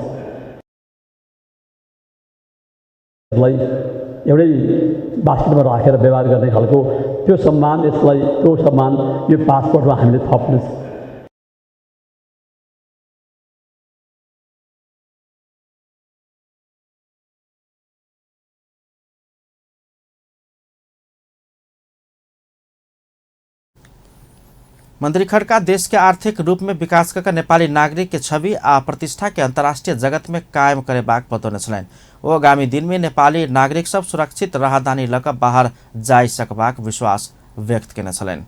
एउटै बास्केटमा राखेर व्यवहार गर्ने खालको त्यो सम्मान, यसलाई त्यो सम्मान यो पासपोर्टमा हामीले थप्नु छ। मंत्री खड्का देश के आर्थिक रूप में विकास कऽ नेपाली नागरिक के छवि आ प्रतिष्ठा के अंतर्राष्ट्रीय जगत में कायम करेबाक बतौने छलनि। ओ आगामी दिन में नेपाली नागरिक सब सुरक्षित राहदानी लऽ कऽ बाहर जाय सकबाक विश्वास व्यक्त केने छलनि।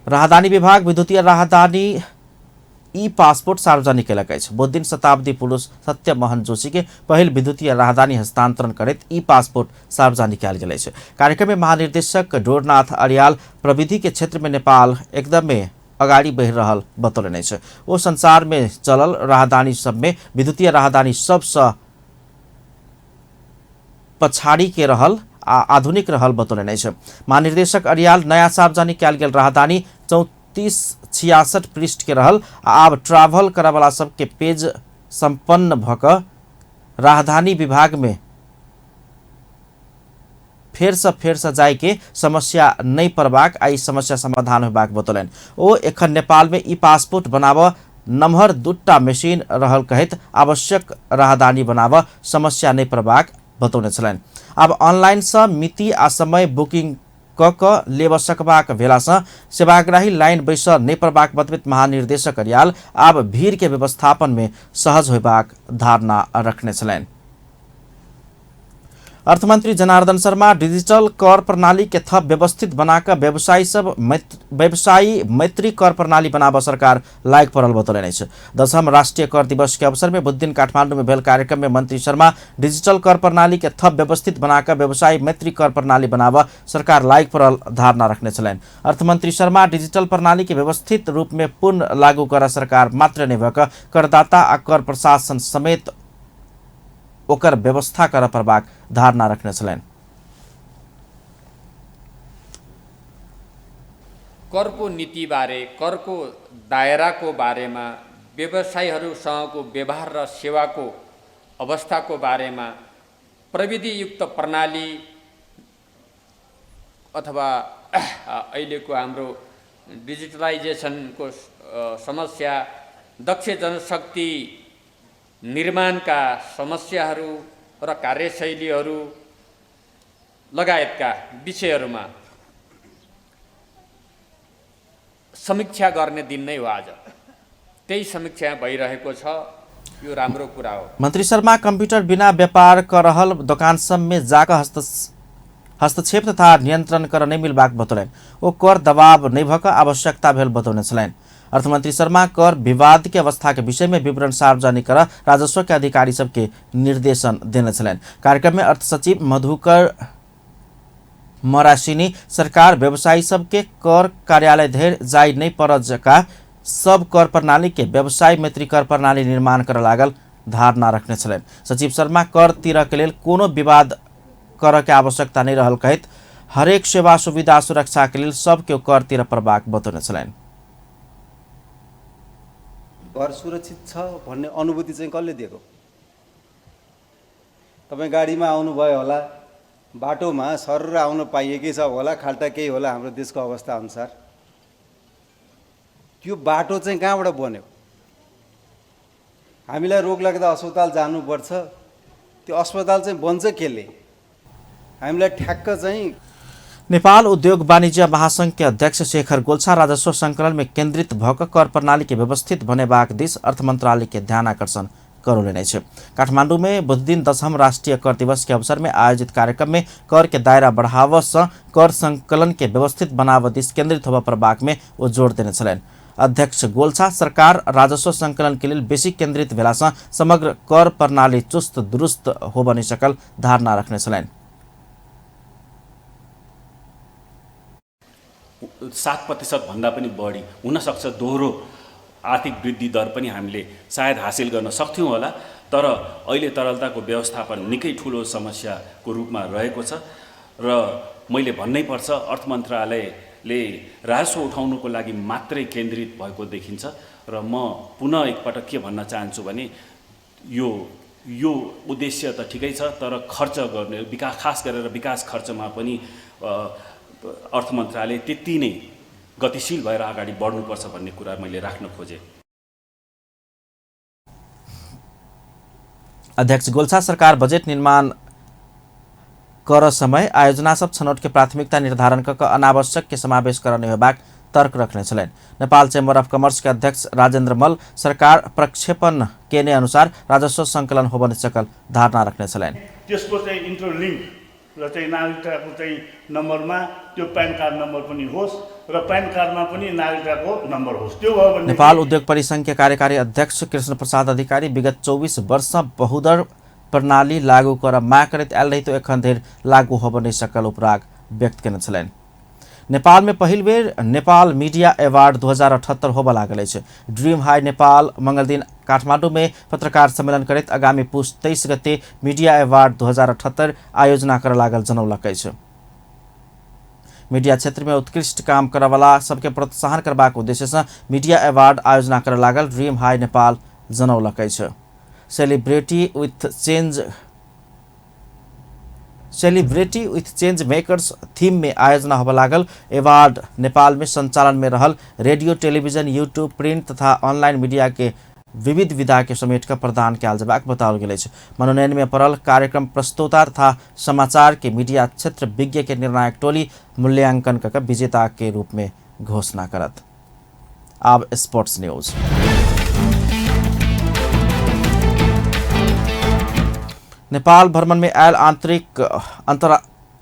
राहदानी विभाग विद्युतीय राहदानी ई पासपोर्ट सार्वजनिक केलक अछि। बुधदिन शताब्दी पुरुष सत्यमोहन जोशी के पहिल विद्युतीय राहदानी हस्तांतरण करैत ई पासपोर्ट सार्वजनिक कयल गेल अछि। कार्यक्रम में महानिर्देशक डोरनाथ अर्याल प्रविधि के क्षेत्र में नेपाल एकदमै अगाडि बढ़ि रहल बतौलनि अछि। ओ संसार में चलल राहदानी सब में विद्युतीय राहदानी सबसँ पछाड़ी के रहल आ आधुनिक रहल बतौलनि अछि। महानिर्देशक अर्याल नयाँ सार्वजनिक कयल गेल राहदानी 3466 पृष्ठ के रहल आ आब ट्रैवल करऽवला सबके पेज संपन्न भऽ कऽ राहदानी विभाग में फेरसँ जायके समस्या नहि पड़बाक आ ई समस्या समाधान होयबाक बतौलनि। ओ एखन नेपाल में ई पासपोर्ट बनाबऽ नम्हर दूटा मशीन रहल कहैत आवश्यक राहदानी बनाबऽ समस्या नहि पड़बाक बतौने छलनि। आब ऑनलाइनसँ मिति आ समय बुकिंग कऽ कऽ लेबऽ सकबाक भेलासँ सेवाग्राही लाइन बैसऽ नहि पड़बाक बतबैत महानिर्देशक अर्याल आब भीड़ के व्यवस्थापन में सहज होयबाक धारणा रखने छलनि। अर्थमंत्री जनार्दन शर्मा डिजिटल कर प्रणाली के थप व्यवस्थित बनाकर व्यवसायी मैत्री कर प्रणाली बनाबऽ सरकार लायक पड़ल बतौलनि अछि। 10म राष्ट्रीय कर दिवस के अवसर में बुधदिन काठमांडू में भेल कार्यक्रम में मंत्री शर्मा डिजिटल कर प्रणाली के थप व्यवस्थित बनाकर व्यवसायी मैत्री कर प्रणाली बनाबऽ सरकार लायक पड़ल धारणा रखने छलनि। अर्थमंत्री शर्मा डिजिटल प्रणाली के व्यवस्थित रूप में पूर्ण लागू करऽ सरकार मात्र नहि भऽ कऽ करदाता आ कर प्रशासन समेत ओकर व्यवस्था करऽ पड़बाक धारणा रखने छलनि। करको नीतिबारे, करको दायराको बारेमा, व्यवसायीहरूसँगको व्यवहार र सेवाको अवस्थाको बारेमा प्रविधियुक्त प्रणाली अथवा अहिलेको हाम्रो डिजिटलाइजेसनको समस्या, दक्ष जनशक्ति निर्माणका समस्याहरू र कार्यशैलीहरू लगायतका विषयहरूमा समीक्षा गर्ने दिन नै हो आज। त्यही समीक्षा भइरहेको छ, यो राम्रो कुरा हो। मंत्री शर्मा कंप्यूटर बिना व्यापार कर रहल दोकान सब में जाकर हस्तक्षेप तथा नियंत्रण कर नहीं मिलबाक बतौलनि। ओ कर दबाव नहीं भऽ कऽ आवश्यकता भेल बतौने छलनि। अर्थमंत्री शर्मा कर विवाद के अवस्था के विषय में विवरण सार्वजनिक कर राजस्व के अधिकारी सबके निर्देशन देने छलनि। कार्यक्रम में अर्थ सचिव मधुकर मरासिनी सरकार व्यवसायी सबके कर कार्यालय धरि जाय नहि पड़त जका सब कर प्रणाली के व्यवसाय मैत्री कर प्रणाली निर्माण करऽ लागल धारणा रखने छलनि। सचिव शर्मा कर तिरऽ के लेल कोनो विवाद करऽ के आवश्यकता नहि रहल कहैत हरेक सेवा सुविधा सुरक्षा के लेल सब केओ कर तिरऽ पड़बाक बतौने छलनि। घर सुरक्षित छ भन्ने अनुभूति चाहिँ कसले दिएको? तपाईँ गाडीमा आउनुभयो होला, बाटोमा सर आउन पाइएकै छ होला, खाल्टा केही होला हाम्रो देशको अवस्था अनुसार। त्यो बाटो चाहिँ कहाँबाट बन्यो? हामीलाई रोग लाग्दा अस्पताल जानुपर्छ, त्यो अस्पताल चाहिँ बन्छ केले? हामीलाई ठ्याक्क चाहिँ। नेपाल उद्योग वाणिज्य महासंघ के अध्यक्ष शेखर गोल्छा राजस्व संकलन में केंद्रित भक कर प्रणाली के व्यवस्थित बनेबाक दिस अर्थ मंत्रालय के ध्यान आकर्षण करौलनि अछि। काठमांडू में बुधदिन 10म राष्ट्रीय कर दिवस के अवसर में आयोजित कार्यक्रम में कर के दायरा बढ़ाव से कर संकलन के व्यवस्थित बनाव दिस केंद्रित होबय पड़बाक में ओ जोर देने छलनि। अध्यक्ष गोल्छा सरकार राजस्व संकलन के लेल बेसी केंद्रित भेला से समग्र कर प्रणाली चुस्त दुरुस्त होबय नहि सकल धारणा रखने छलनि। 7% भन्दा पनि बढी हुनसक्छ दोहोरो आर्थिक वृद्धि दर पनि हामीले सायद हासिल गर्न सक्थ्यौँ होला, तर अहिले तरलताको व्यवस्थापन निकै ठुलो समस्याको रूपमा रहेको छ र मैले भन्नै पर्छ अर्थ मन्त्रालयले राजस्व उठाउनुको लागि मात्रै केन्द्रित भएको देखिन्छ। र म पुनः एकपटक के भन्न चाहन्छु भने यो यो उद्देश्य त ठिकै छ, तर खर्च गर्ने विकास, खास गरेर विकास खर्चमा पनि अर्थ मन्त्रालय त्यति नै गतिशील भएर अगाडि बढ्नुपर्छ भन्ने कुरा मैले राख्न खोजेँ। अध्यक्ष गोल्छा सरकार बजेट निर्माण कर समय आयोजना सब छनौट के प्राथमिकता निर्धारण क अनावश्यक के समावेश करने होबाक तर्क रखने छलनि। नेपाल चेम्बर अफ कमर्स के अध्यक्ष राजेन्द्र मल्ल सरकार प्रक्षेपण केने अनुसार राजस्व संकलन होबन सकल धारणा रखने छलनि। त्यसको चाहिँ इन्टरलिङ्क र चाहिँ नागरिकताको चाहिँ नम्बरमा त्यो प्यान कार्ड नम्बर पनि होस् र प्यान कार्डमा पनि नागरिकताको नम्बर होस्, त्यो भयो भने। नेपाल उद्योग परिसंघ के कार्यकारी अध्यक्ष कृष्ण प्रसाद अधिकारी विगत 24 वर्ष बहुदर प्रणाली लागू कर माग करैत आयल रहितो एखन धरि लागू होबय नहि सकल उपराग व्यक्त केने छलनि। नेपाल में पहिल बेर नेपाल मीडिया अवार्ड 2078 होबय लागल अछि। ड्रीम हाई नेपाल मंगलदिन काठमांडू में पत्रकार सम्मेलन करैत आगामी पुस 23 गते मीडिया अवार्ड 2078 आयोजना करय लागल जनौलक अछि। मीडिया क्षेत्र में उत्कृष्ट काम करयवला सबके प्रोत्साहन करबाक उद्देश्य से मीडिया अवार्ड आयोजना करय लागल ड्रीम हाई नेपाल जनौलक अछि। Celebrity with change makers theme में आयोजना होबय लागल अवार्ड नेपाल में संचालन में रहल रेडियो, टेलीविजन, यूट्यूब, प्रिंट तथा ऑनलाइन मीडिया के विविध विधा के समेट कऽ प्रदान कयल जेबाक बताओल गेल अछि। मनोनयन में पड़ल कार्यक्रम प्रस्तोता तथा समाचार के मीडिया क्षेत्र विज्ञ के निर्णायक टोली मूल्यांकन कऽ विजेता के रूप में घोषणा करत। आब स्पोर्ट्स न्यूज। नेपाल भ्रमण में आयल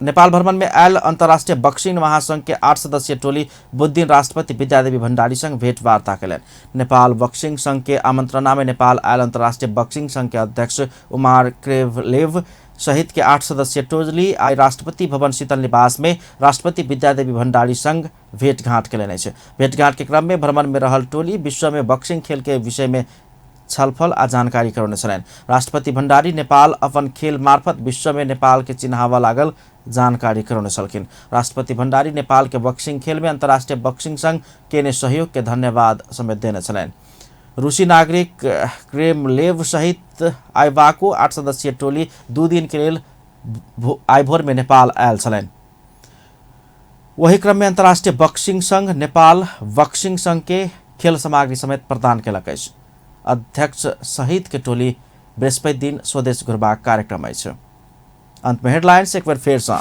नेपाल भ्रमण में आयल अंतर्राष्ट्रीय बक्सिंग महासंघ के 8 सदस्यीय टोली बुधदिन राष्ट्रपति विद्यादेवी भण्डारी संग भेंटवार्ता कयलनि। नेपाल बक्सिंग संघ के आमंत्रणा में नेपाल आयल अंतर्राष्ट्रीय बक्सिंग संघ के अध्यक्ष उमार क्रेवलेव सहित के 8 सदस्यीय टोली आइ राष्ट्रपति भवन शीतल निवास में राष्ट्रपति विद्यादेवी भण्डारी संग भेंटघाट कयलनि अछि। भेंटघाट के क्रम में भ्रमण में रहल टोली विश्व में बक्सिंग खेल के विषय में छलफल आ जानकारी करौने छलनि। राष्ट्रपति भण्डारी नेपाल अपन खेल मार्फत विश्व में नेपाल के चिन्हावा लागल जानकारी करौने छलखिन। राष्ट्रपति भण्डारी नेपाल के बक्सिंग खेल में अंतर्राष्ट्रीय बक्सिंग संघ केने सहयोग के धन्यवाद समेत देने छलनि। रूसी नागरिक क्रेमलेव सहित आइबाको 8 सदस्यीय टोली 2 दिन के लेल आइ भोर में नेपाल आयल छलनि। वही क्रम में अंतर्राष्ट्रीय बक्सिंग संघ नेपाल बक्सिंग संघ के खेल सामग्री समेत प्रदान केलक अछि। अध्यक्ष सहित के टोली बृहस्पति दिन स्वदेश घुरबाक कार्यक्रम अछि। अंत में हेडलाइंस एक बेर फेर सँ।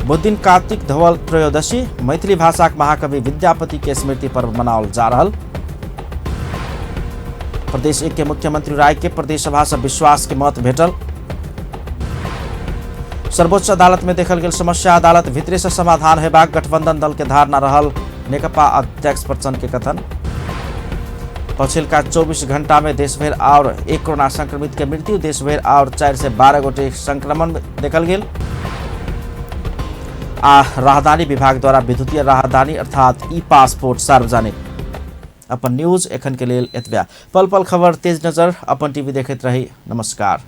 बुधदिन कार्तिक धवल त्रयोदशी मैथिली भाषाक महाकवि विद्यापति के स्मृति पर्व मनाओल जा रहल। प्रदेश 1 के मुख्यमंत्री राय के प्रदेश सभा से विश्वास के मत भेटल। सर्वोच्च अदालत में देखल गेल समस्या अदालत भीतरे से समाधान हेबाक गठबंधन दल के धारणा रहल नेकपा अध्यक्ष प्रचण्ड के कथन। पछिल्का 24 घंटा में देशभर और 1 कोरोना संक्रमित के मृत्यु, देशभर और 4 से 12 गोटे संक्रमण देखल गेल। आ राहदानी विभाग द्वारा विद्युतीय राहदानी अर्थात ई पासपोर्ट सार्वजनिक। अपन न्यूज एखन के लेल एतबे। पल पल खबर तेज नजर अपन टीवी देखैत रही। नमस्कार।